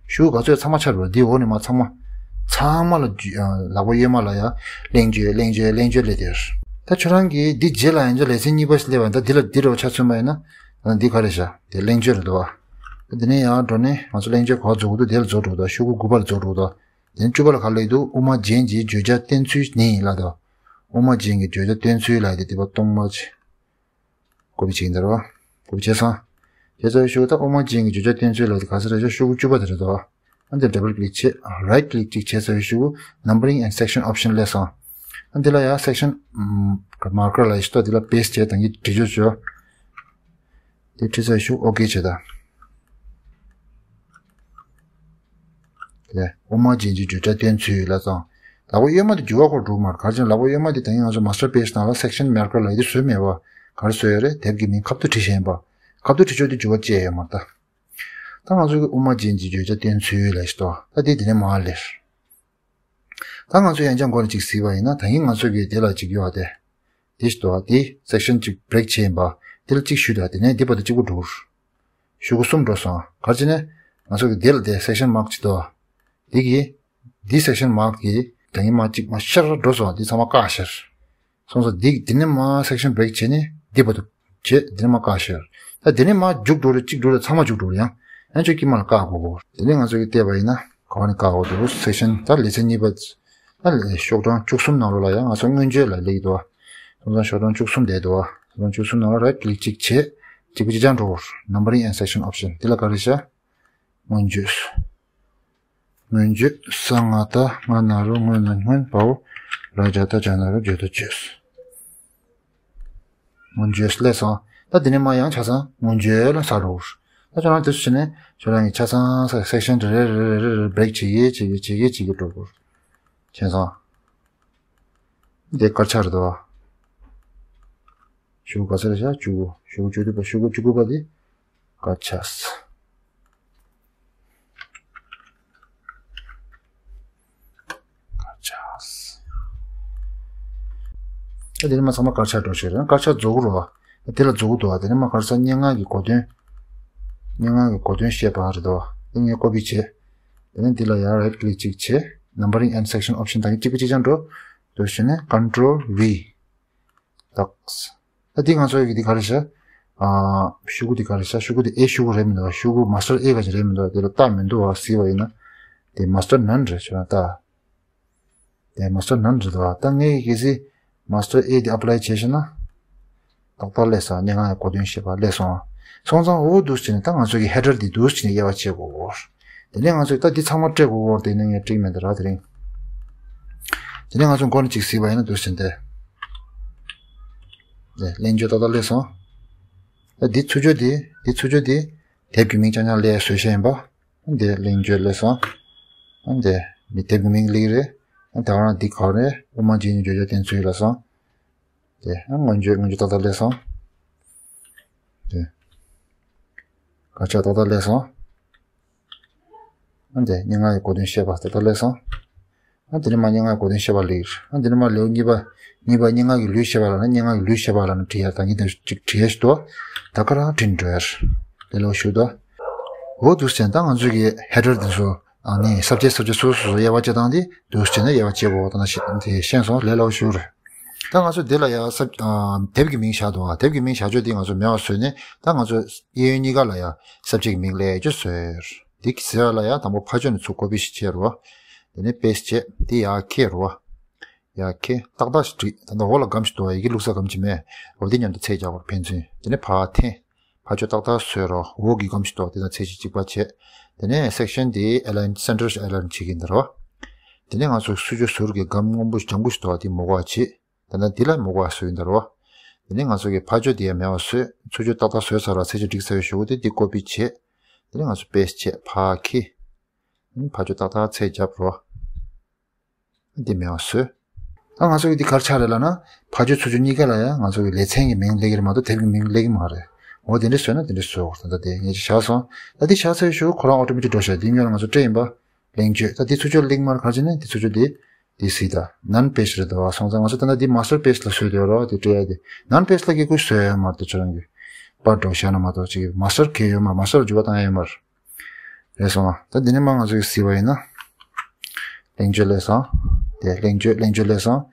ཞུ་ག་ཚོད་ཚང་མ་ཁྱབ་རོགས། དེ་འོག་ནས་མ་ཚང་མ། ཚང་མ་ལ་རྒྱུ་ལག་པ་གཡོན་མ་ལ་ཡ། གླེང་བརྗོད་གླེང་བརྗོད་གླེང་བརྗོད་ལས་དེ་རེད། ད་ཁྱོད་རང་གིས་འདི་རྗེས་ལ་ཡང་ཅིག་ལེ་ཚན་གཉིས་པ་ཞིག་སླེབས་པ་ཡིན། ད་འདི་ལ་འདི་རོགས་ཆ་མཚོན་པ་ཡིན་ན། ད་འདི་ག་རེ་བྱ། དེ་གླེང་བརྗོད་རེད་དོ། དེ་ནས་ཡང་འགྲོ་ནས་ང་ཚོ་གླེང་བརྗོད་ག་བ་རྫོགས་འདུག་དེ་ལ་རྫོགས་འགྲོ་དོ། ཤོག་གུ་དགུ་པ་ལ་རྫོགས་འགྲོ་དོ། དེ་ནས་བཅུ་པ་ལ་ག་ལ་ཡོད་འདུག་དབུ་མ་རྒྱན་གྱི་བརྗོད་བྱ་བསྟན་ཚུལ་ནི་ལ་དོ། དབུ་མ་རྒྱན་གྱི་བརྗོད་བྱ་བསྟན་ཚུལ་ལ་དེ་དེ་པ་སྟོང་པ་ཅི། ཀོ་པི་བྱེད་ཀྱིན་དར་བ། ཀོ་པི་བྱས་སོང་། བྱས་ཚར་བའི་ཤོག་ད་དབུ་མ་རྒྱན་གྱི་བརྗོད་བྱ་བསྟན་ཚུལ་ལ་དེ་ག་ས་རེད་ཤོག་ཤོག་གུ་བཅུ་པ་དེ་རེད་དོ། ཨ་འདི་ཌབ་བལ་ཀི་ལིག་བྱེད། རའིཊ་ཀི་ལིག་ཅིག་བྱས་ཚར་བའི་ཤོག་གུ་Numbering and Section Option སླེབས་སོང་། ཨ་འདི་ལ་ཡང་Section Marker ལ་ཡི་ཤོག་ད་འདི་ལ་པེ་སི་ཊི་བྱས། ད་ངས་བྲིས་བརྗོད་བྱོས། དེ་བྲིས་ཚར་ཤོག་ཨོ་ཀེ་བྱེད་ད། དེ་དབུ་མ་རྒྱན་གྱི་བརྗོད་བྱ་བསྟན་ཚུལ་ལ་སོང་། ལག་པ་གཡོན་མ་དེ་འགྱུར་བ་ཁོ་འགྲོ་མར་ག་ཅན་ལག་པ་གཡོན་མ་དེ་ད་ངས་ང་ཚོ་Master Page ནང་ལ་Section Marker ལ་ཡི་དེ་བཟོས་མེད་པ། ག་རེ་བཟོས་ཡོད་རེད། དེབ་ཀྱི་མིང་ཁ་ཐུག་བྲིས་བཞིན་པ། ཁ་ཐུག་བྲིས་ཆོག་དེ་འགྱུར་བ་བཅས་ཡོད་མ་རེད་ད། ད་ང་ཚོ་གི་དབུ་མ་རྒྱན་གྱི་བརྗོད་བྱ་བསྟན་ཚུལ་ལ་ཤོག་ད་དེ་དེ་ནས་མར་ལེར། ད་ང་ཚོ་ཡང་བསྐྱར་མགོ་ནས་ཅིག་གཟིགས་པ་ཡིན་ན་ད་ཡིན་ང་ཚོ་གི་དེ་ལ་ཅིག་ཡོད་དེ། དེ་ཞིག་འདུག་དེ་Section ཅིག་བྷི་རེག་བྱས་ཡིན་པ། དེ་ལ་ཅིག་ཞུས་དང་དེ་ནས་འདི་བར་དུ་གཅིག་པུ་འགྲོ། ཤོག་གུ་གསུམ་འགྲོ་སོང་། ག་རེ་བྱས་ནས་ང་ཚོ་གི་དེ་ལ་དེ་Section Mark ཅིག་འདུག་དེ་གི་འདི་Section Mark གི་ད་ཡིན་མ་ཅིག་མ་ཤར་འགྲོ་སོང་། དེ་ཚང་མ་བཀག་ཤར། སོང་ཙང་འདི་འདི་ནས་མར་Section བྷི་རེག་བྱས་ནས་འདི་བར་དུ་བྱས། འདི་ནས་མར་བཀག་ཤར། ད་འདི་ནས་མར་རྒྱུག་འགྲོ་རེད། གཅིག་འགྲོ་རེད། ཚང་མ་རྒྱུག་འགྲོ་རེད། ཡང་ཡང་ཁྱོད་ཀྱིས་མར་ལ་བཀག་དགོས་གོ། དེ་ནས་ང་ཚོ་གིས་བལྟས་པ་ཡིན་ན་ག་བ་ནས་བཀག་དགོས་འདུག Section ད་ལེ་ཚན་གཉིས་པ། ད་ལེ་ཤོག་གྲངས་བཅུ་གསུམ་ནང་ལོགས་ལ་ཡང་ང་ཚོ་སྔོན་བརྗོད་ལ་སླེབས་ཀྱི་འདུག་སོང་ཙང་ཤོག་གྲངས་བཅུ་གསུམ་བསྡད་འདུག་སོང་ཙང་བཅུ་གསུམ་ནང་ལ་རའིཊ་ཀི་ལིག་གཅིག་བྱས། གཅིག་པུ་གཅིག་རྐྱང་འགྲོ་གོ། Numbering and Section Option དེ་ལ་ག་རེ་བྱ། སྔོན་བརྗོད། སྔོན་བརྗོད། ས་ང་ད་སྔ་ན་རོ་སྔོན་ན་སྔོན་བའོ། ར་ཇ་ད་ཇ་ན་རོ་བརྗོད་དོ་བརྗོད། སྔོན་བརྗོད་སླེབས་སོང་། ད་འདི་ནས་མར་ཡང་ཆ་ཚང་སྔོན་བརྗོད་ལ་ས་རུ། ད་ཁྱོད་རང་དེ་ཚོ་བྱས་ནས་ཁྱོད་རང་གི་ཆ་ཚང་ས་Section རེ་རེ་རེ་རེ་རེ་བྷི་རེག་བྱེད་ཀྱི་བྱེད་ཀྱི་བྱེད་ཀྱི་བྱེད་ཀྱི་འགྲོ་དགོས། མཁྱེན་སོང་། འདི་དཀར་ཆག་རེད་དོ། ཤོག་གུ་ག་ཚོད་རེད་བཞག་བཅུ་དགུ། ཤོག་གུ་བཅུ་དགུ་པ་ཤོག་གུ་བཅུ་དགུ་པ་འདི་དཀར་ཆག་དཀར་ཆག་ཨ་དེ་ནས་མར་ཚང་མ་དཀར་ཆག་འགྲོ་ཤེས་རེད། དཀར་ཆག་རྫོགས་རོ། དེ་ལ་རྫོགས་འདུག་དེ་ནས་མར་ག་རེ་ཟེར། སྙན་ངག་གི་གོ་དོན། སྙན་ངག་གི་གོ་དོན་བཤད་པ་རེད་དོ། དེ་ངས་ཀོ་པི་བྱས། དེ་ནས་འདི་ལ་ཡང་རའིཊ་ཀི་ལིག་གཅིག་བྱས། Numbering and Section Option དང་གཅིག་པ་གཅིག་རྐྱང་འགྲོ། དེ་བྱས་ནས་Control V དག་ད་འདི་ང་ཚོ་གི་འདི་ག་རེ་བྱ། ཨ་ཤོག་གུ་འདི་ག་རེ་བྱ། ཤོག་གུ་འདི་ཨེ་ཤོག་གུ་རེད་མི་འདུག་ཤོག་གུ་Master A ག་ཅིག་རེད་མི་འདུག་དེ་ལ་རྟགས་མི་འདུག་བ། གཟིགས་པ་ཡིན་ན། དེ་Master None རེད་བྱས་ན་རྟགས། དེ་Master None རེད་འདུག་ད་ངས་གལ་སྲིད་Master A འདི་ཨེབ་ལའི་བྱས་ཤེ་ན། ཏག་ཏག་སླེབས་སོང་། སྙན་ངག་གི་གོ་དོན་བཤད་པ་སླེབས་སོང་། སོང་ཙང་འོ་འདུག་བྱས་ནས་ད་ང་ཚོ་གི་ཧེ་ཌར་འདི་འདུག་བྱས་ནས་དབྱེ་བ་ཕྱེ་དགོས། དེ་ནས་ང་ཚོས་ད་འདི་ཚང་མ་སྤྲད་དགོས། དེ་ནས་ངས་བྲིས་མེད་དེ་ར་དེ་རིང་། དེ་ནས་ང་ཚོ་འགོ་ནས་ཅིག་གཟིགས་པ་ཡིན་ན་འདུག་བྱས་ཏེ། དེ་གླེང་བརྗོད་ཏག་ཏག་སླེབས་སོང་། ད་འདི་ཚུར་བརྗོད་འདི་འདི་ཚུར་བརྗོད་འདི་དེབ་ཀྱི་མིང་རྐྱང་རྐྱང་སླེབས་བཟོས་བཤད་ཡིན་པ། འདི་གླེང་བརྗོད་སླེབས་སོང་། འདི་མི་དེབ་ཀྱི་མིང་སླེབས་རེད། ད་ག་རང་འདི་ག་རེ་དབུ་མ་རྒྱན་གྱི་བརྗོད་བྱ་བསྟན་ཚུལ་ལ་སོང་། དེ་ཨ་སྔོན་བརྗོད་སྔོན་བརྗོད་ཏག་ཏག་སླེབས་སོང་། དེ་དཀར་ཆག་ཏག་ཏག་སླེབས་སོང་། ཨ་དེ་སྙན་ངག་གི་གོ་དོན་བཤད་པ་ཏག་ཏག་སླེབས་སོང་། ཨ་དེ་ནས་མར་སྙན་ངག་གི་གོ་དོན་བཤད་པ་སླེབས། ཨ་དེ་ནས་མར་ལེའུ་གཉིས་པ། གཉིས་པ་སྙན་ངག་གི་ལུས་བཤད་པ་ལ་ན་སྙན་ངག་གི་ལུས་བཤད་པ་ལ་ན་བྲིས་ཡ་ད་ངས་ད་ཅིག་བྲིས་ཡ་ཞིག་འདུག་ད་ག་རང་བྲིས་འགྲོ་ཡ་རེད། ལས་སླ་པོ་ཞིག་འདུག་འོ་འདུག་སེ་ད་ང་ཚོ་གི་ཧེ་ཌར་དེ་ཚོ། ཨ་ནི་ས་བཅད་ས་བཅད་སོ་སོ་སོ་དབྱེ་བ་ཕྱེ་སྟངས་དེ་འདུག་སེ་ནས་དབྱེ་བ་ཕྱེ་དགོས་པ་ད་ན་ཤེས་དེ་ཤེས་སོང་། ལས་སླ་པོ་ཞིག་རེད། ད་ང་ཚོ་འདི་ལ་ཡ་ས་ཨ་དེབ་ཀྱི་མིང་བཞག་འདུག་ཨ་དེབ་ཀྱི་མིང་བཞག་ཕྱོགས་དེ་ང་ཚོ་མེད་པ་བཟོས་ནས་ད་ང་ཚོ་གཡས་གཡོན་གཉིས་ཀ་ལ་ཡ་ས་བཅད་ཀྱི་མིང་སླེབས་ཡ་ཅིག་བཟོས། འདི་གི་ཟེར་བ་ལ་ཡ་དང་པོ་ཕར་ཕྱོགས་ནས་ཚུར་ཀོ་པི་ཞིག་བྱས་རོ། དེ་ནས་པེ་སི་ཊི་བྱས་དེ་ཡར་འཁྱེར་རོ། ཡར་འཁྱེར་ཏག་ཏག་ཞིག་བྲིས། ད་ལྟ་འོག་ལ་སྒམ་ཞིག་འདུག་ཡི་གེ་བླུགས་ས་སྒམ་ཅིག་མེད། འོ་དེ་མཉམ་དུ་ཚད་རྒྱག་དགོས་ཕན་ཚུན། དེ་ནས་ཕར་འཐེན། ཕར་ཕྱོགས་ཏག་ཏག་བཟོས་རོ། འོག་གི་སྒམ་ཞིག་འདུག་དེ་དང་ཚད་གཞི་གཅིག་པ་བྱས། དེ་ནས་སེག་ཤན་དེ་ཨེ་ལའིན་སེན་ཊར་ཞིག་ཨེ་ལའིན་བྱེད་ཀྱི་འདུག་རོ། དེ་ནས་ང་ཚོ་ཚུར་ཕྱོགས་ཟུར་གྱི་སྒམ་སྔོན་པོ་ཞིག་ལྗང་གུ་ཞིག་འདུག་དེ་མོ་ག་བྱེད། ད་ནི་འདི་ལ་མོ་ག་བཟོས་ཡིན་ད་རོ། དེ་ནས་ང་ཚོ་གི་ཕར་ཕྱོགས་དེ་ཡང་མེད་པ་བཟོས། ཚུར་ཕྱོགས་ཏག་ཏག་བཟོས་ཚར་བ་ཚད་ཆ་འགྲིག་ཚར་བའི་གཞུག་གུ་དེ་འདི་ཀོ་པི་བྱས། དེ་ནས་ང་ཚོ་པེ་སི་ཊི་བྱས་ཕར་འཁྱེར། ཕར་ཕྱོགས་ཏག་ཏག་ཚད་རྒྱབ་རོ། འདི་མེད་པ་བཟོས། ད་ང་ཚོ་གི་འདི་ག་རེ་ཆགས་རེད་ལབ་ན། ཕར་ཕྱོགས་ཚུར་ཕྱོགས་གཉིས་ཀ་ལ་ཡང་ང་ཚོ་གི་ལེ་ཚན་གྱི་མིང་སླེབས་ཀྱི་རེད་མ་གཏོགས་དེབ་ཀྱི་མིང་སླེབས་ཀྱི་མ་རེད། འོ་དེ་འདྲས་བཟོས་ན་དེ་འདྲས་བཟོས་འོ་ད་ལྟ་དེ་ངས་ཅིག་བཞག་སོང་། ད་འདི་བཞག་ཚར་བའི་གཞུག་གུ་ཁོ་རང་ཨོ་ཊོ་མེ་ཊིག་འགྲོ་བཞག་འདི་སྔོན་ལ་ང་ཚོ་སྤྲད་ཡིན་པ། གླེང་བརྗོད། ད་འདི་ཚུར་ཕྱོགས་སླེབས་ཀྱི་མ་རེད། ག་རེ་བྱས་ནས་འདི་ཚུར་ཕྱོགས་འདི། དེ་སྲིད་ད་ནན་པེ་ཇི་རེད་འདུག་བ། སོང་ཙང་ང་ཚོ་ད་ལྟ་འདི་མ་སི་ཊར་པེ་ཇི་ལ་བཟོས་ཡོད་རོགས། དེ་སྤྲད་ཡ་དེ་ནན་པེ་ཇི་ལ་གི་ཁུལ་བཟོས་ཡོད་མ་རེད། དེ་ཁྱོད་རང་གི་པར་འགྲོ་བཞག་ན་མ་གཏོགས་ཅིག་མ་སི་ཊར་གས་ཡོད་མ་རེད། མ་སི་ཊར་འཇུག་པ་བཏང་ཡ་ཡོད་མ་རེད། རེད་སོང་། ད་འདི་ནས་མ་ང་ཚོ་གི་གཟིགས་པ་ཡིན་ན། གླེང་བརྗོད་སླེབས་སོང་། དེ་གླེང་བརྗོད་གླེང་བརྗོད་སླེབས་སོང་།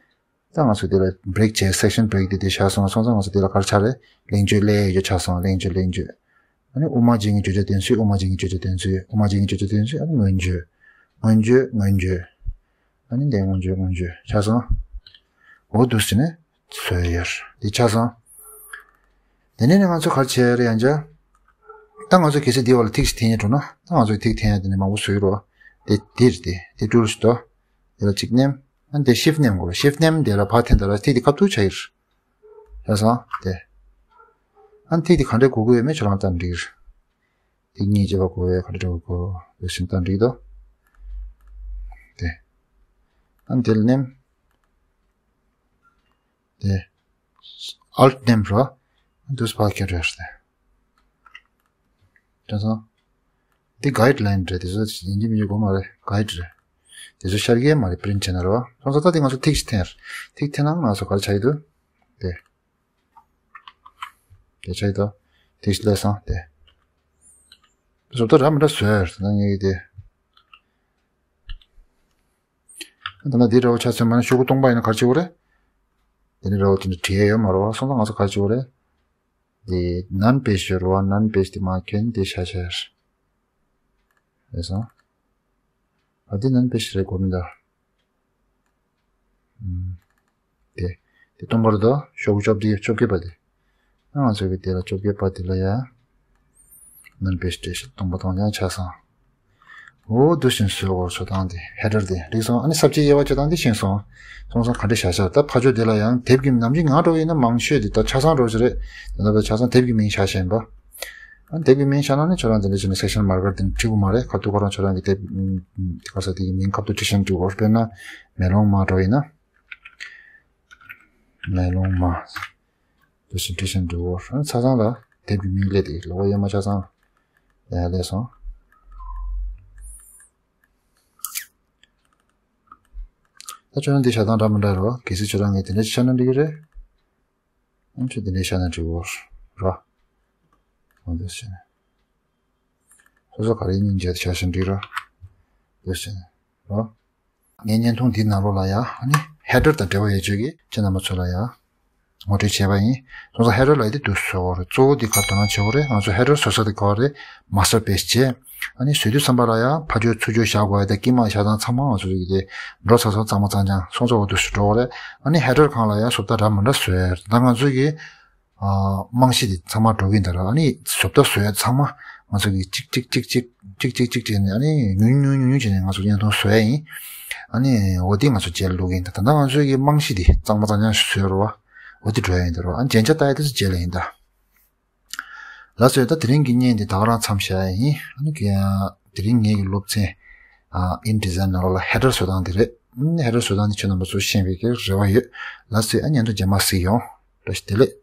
ད་ང་ཚོ་འདི་ལ་བྷི་རེག་བྱས། སེག་ཤན་བྷི་རེག་དེ་དེ་བཞག་སོང་། སོང་ཙང་ང་ཚོ་འདི་ལ་ག་རེ་ཆགས་རེད། གླེང་བརྗོད་སླེབས་ཡོད་ཆགས་སོང་། གླེང་བརྗོད་གླེང་བརྗོད། ཨ་ནི་དབུ་མ་འབྱེད་མཁན་བརྗོད་བྱ་དོན་ཚན། དབུ་མ་འབྱེད་མཁན་བརྗོད་བྱ་དོན་ཚན། དབུ་མ་འབྱེད་མཁན་བརྗོད་བྱ་དོན་ཚན། ཨ་ནི་མངོན་བརྗོད། མངོན་བརྗོད། མངོན་བརྗོད། ཨ་ནི་འདི་མངོན་བརྗོད། མངོན་བརྗོད་ཆགས་སོང་། འོ་འདུག་ཟེར་ནས་བཟོས་ཡོད། འདི་ཆགས་སོང་། དེ་ནས་ནི་ང་ཚོ་ག་རེ་བྱས་རེད་ཡང་བྱ། ད་ང་ཚོ་གལ་སྲིད་འདི་བ་ལ་ཐིག་ཅིག་འཐེན་ཡ་འགྲོ་ན། ད་ང་ཚོ་ཐིག་འཐེན་ཡ་དེ་ནི་མང་པོ་བཟོས་ཡོད་རོ། དེ་འདིར་དེ་དེ་ཀྲུལ་ཞིག་ཏོ། དེ་ལ་གཅིག་མནན། ཨ་ནི་དེ་ཤིཕ་མནན་དགོས། ཤིཕ་མནན་དེ་ལ་ཕར་འཐེན་ད་ལ་ཐིག་དེ་ཁ་ཐུག་ཆགས་ཡོད། ཡ་སོང་དེ། ཨ་ནི་ཐིག་དེ་ག་འདྲས་དགོས་ཀྱི་ཡོད་མེད་ཁྱོད་རང་ལྟ་འགྲིག་རེད། ཐིག་གཉིས་བྱས་པ་དགོས་ཡོད། ག་འདྲས་དགོས་དགོས་ཡོད་ཟིན་ལྟ་འགྲིག་དོ། དེ། ཨ་ནི་དེ་ལ་མནན། དེ། ཨལ་ཊི་མནན་རོ། ཨ་ནི་དུས་ཕར་ཁྱེར་རེད་དེ། དྲན་སོང་། འདི་གའིཌ་ལའིན་རེད། དེ་ཚོ་ཡིན་གཅིག་མིན་གཅིག་དགོས་མ་རེད། གའིཌ་རེད། དེ་ཚོ་ཤར་གི་མ་རེད། པི་རིན་ཊི་བྱས་ན་རེད་བ། སོང་ཙང་ད་དེ་ང་ཚོ་ཐིག་ཅིག་འཐེན། ཐིག་འཐེན་ན་ང་ཚོ་ག་རེ་ཆགས་ཀྱི་འདུག་དེ། དེ་ཆགས་ཀྱི་འདུག་ཐིག་ཅིག་སླེབས་སོང་དེ། བཟོ་ལྟ་འདྲ་མི་འདྲ་བཟོས་ད་ངེད་ཀྱི་དེ། ད་ལྟ་འདི་འདྲ་བོ་ཆ་མཚོན་པ་ན་ཤོག་གུ་སྟོང་པ་ཡིན་ན་ག་རེ་བྱེད་དགོས་རེད། དེ་འདྲ་འདྲ་བོ་དེ་འདྲ་བྲིས་ཡ་ཡོད་མ་རེད་བ། སོང་ཙང་ང་ཚོ་ག་རེ་བྱེད་དགོས་རེད། དེ་ནན་པེ་ཇི་ཡོད་རེད་བ། ནན་པེ་ཇི་དེ་མར་གྱོན་དེ་བཞག་བཞག་རེད་སོང་། ཨ་དེ་ནན་པེ་ཇི་རེད་དགོས་མི་འདུག་ཨུམ། དེ་དེ་སྟོང་པ་རེད་དོ། ཤོག་གུ་བཅོ་བརྒྱད་བཅོ་བརྒྱད་པ་དེ། ཨ་ང་ཚོ་གི་དེ་ལ་བཅོ་བརྒྱད་པ་དེ་ལ་ཡ། ནན་པེ་ཇི་སྟོང་པ་སྟོང་རྐྱང་ཆགས་སོང་། འོ་འདུག་བཞིན་བཟོས་འོ་བཟོ་སྟངས་དེ་ཧེ་ཌར་དེ་རིག་སོང་། ཨ་ནི་ས་བཅད་དབྱེ་བ་བྱེད་སྟངས་དེ་ཤེས་སོང་། སོང་ཙང་ག་འདྲ་བཞག་བཞག་ད་ཕར་ཕྱོགས་དེ་ལ་ཡང་དེབ་ཀྱི་ནམ་རྒྱུན་ང་འགྲོ་ཡིན་ན་མང་ཤོས་དེ་ད་ཆ་ཚང་འགྲོ་ཞིག་རེད། དེ་ལ་ཆ་ཚང་དེབ་ཀྱི་མིང་བཞག་བཞིན་པ། ཨ་དེབ་ཀྱི་མིང་བཞག་ན་ནི་ཁྱོད་རང་དེ་འདྲ་བྱས་ནས་སེག་ཤན་མར་ཀར་དེ་འབྲི་དགོས་མ་རེད། ཁ་ཐུག་ཁོ་རང་ཁྱོད་རང་གི་དེབ་ཁ་ས་དེ་གི་མིང་ཁ་ཐུག་བྲིས་ཤིང་འབྲི་དགོས། དཔེར་ན་མེ་ལོང་མ་འགྲོ་ཡིན་ན། མེ་ལོང་མ། འདུག་སེ་འབྲི་བཞིན་འབྲི་འོ། ཨ་ནི་ཆ་ཚང་ལ་དེབ་ཀྱི་མིང་སླེབས་ཏེ་ལོ་ག་ཡོད་མ་ཆ་ཚང་ལ་ཡ་སླེབས་སོང་། ད་ཁྱོད་རང་འདི་བཞག་སྟངས་འདྲ་མི་འདྲ་རོ། གལ་སྲིད་ཁྱོད་རང་ངས་དེ་འདྲ་ཅིག་བཞག་ན་འགྲིག་གི་རེད། ཨ་ནི་ཁྱོད་དེ་འདྲ་བཞག་ན་འགྲིག་གོ་རོ། འོ་འདུག་སེ་བྱས་ནས་སོ་སོ་ག་རེ་སྙིང་རྗེ་བཞག་བཞིན་འགྲིག་རོ། འདུག་སེ་བྱས་ནས་རོ། ངའི་བརྙན་ཐུང་འདིའི་ནང་ལོགས་ལ་ཡ་ཨ་ནི་ཧེ་ཌར་དང་འབྲེལ་བ་ཡོད་ཆོག་གི་ཁྱེད་རྣམ་པ་ཚོ་ལ་ཡ་ངོ་སྤྲོད་བྱས་པ་ཡིན། སོང་ཙང་ཧེ་ཌར་ལབ་ཡ་དེ་འདུག་སེ་བཟོ་དགོས་རེད། གཙོ་བོ་དེ་ག་དོ་སྣང་བྱེད་དགོས་རེད། ང་ཚོ་ཧེ་ཌར་བཟོ་ས་དེ་ག་བ་རེད། མ་སི་ཊར་པེ་ཇི་བྱས། ཨ་ནི་བཟོ་དུས་ཙམ་པ་ལ་ཡ་ཕར་ཕྱོགས་ཚུར་ཕྱོགས་བཞག་དགོས་ཡ་དང་དཀྱིལ་མ་བཞག་སྟངས་ཚང་མ་ང་ཚོ་གི་དེ་འགྲོ་ཚར་སོང་། གཙང་མ་གཙང་རྐྱང་སོང་ཙང་འོ་འདུག་སེ་འགྲོ་དགོས་རེད། ཨ་ནི་ཧེ་ཌར་སྒང་ལ་ཡ་བཟོ་ལྟ་འདྲ་མི་འདྲ་བཟོ་ཡ་རེད། ད་ང་ཚོ་གི་ཨ། རྨང་གཞི་དེ་ཚང་མ་འགྲོ་གི་ཡིན་ད་ར། ཨ་ནི་བཟོ་ལྟ་བཟོ་ཡ་ཚང་མ་ང་ཚོ་གིས་གཅིག་གཅིག་གཅིག་གཅིག་གཅིག་གཅིག་གཅིག་གཅིག་བྱས་ནས་ཨ་ནི་ཉུང་ཉུང་ཉུང་ཉུང་བྱས་ནས་ང་ཚོ་བརྙན་ཐུང་བཟོ་ཡ་ཡིན། ཨ་ནི་འོ་དེ་ང་ཚོ་རྗེས་ལ་བླུག་གི་ཡིན་ད། ད་ལྟ་ང་ཚོ་གི་རྨང་གཞི་དེ་གཙང་མ་གཙང་རྐྱང་ཞིག་བཟོས་རོ་བ། འོ་དེ་འགྲོ་ཡ་ཡིན་ད་རོ། ཨ་ནི་རྒྱན་ཆ་ལྟ་ཡ་དེ་ཚོ་རྗེས་ལ་ཡིན་ད། ལགས་སོ། ད་དེ་རིང་གི་བརྙན་དེ་ད་ག་རང་མཚམས་བཞག་ཡ་ཡིན། ཨ་ནི་དེ་རིང་ངེད་ཀྱི་སློབ་ཚན་ཨ་ཨིན་ཌི་ཛའིན་ནང་ལོགས་ལ་ཧེ་ཌར་བཟོ་སྟངས་དེ་རེད། ཨ་ནི་ཧེ་ཌར་བཟོ་སྟངས་དེ་ཁྱོད་རྣམ་པ་ཚོ་ཤེས་པའི་གི་རེ་བ་ཡོད། ལགས་སོ། ཨ་ནི་བརྙན་ཐུང་རྗེས་མ་གཟིགས་ཡོང་། བཀྲ་ཤིས་བདེ་ལེགས།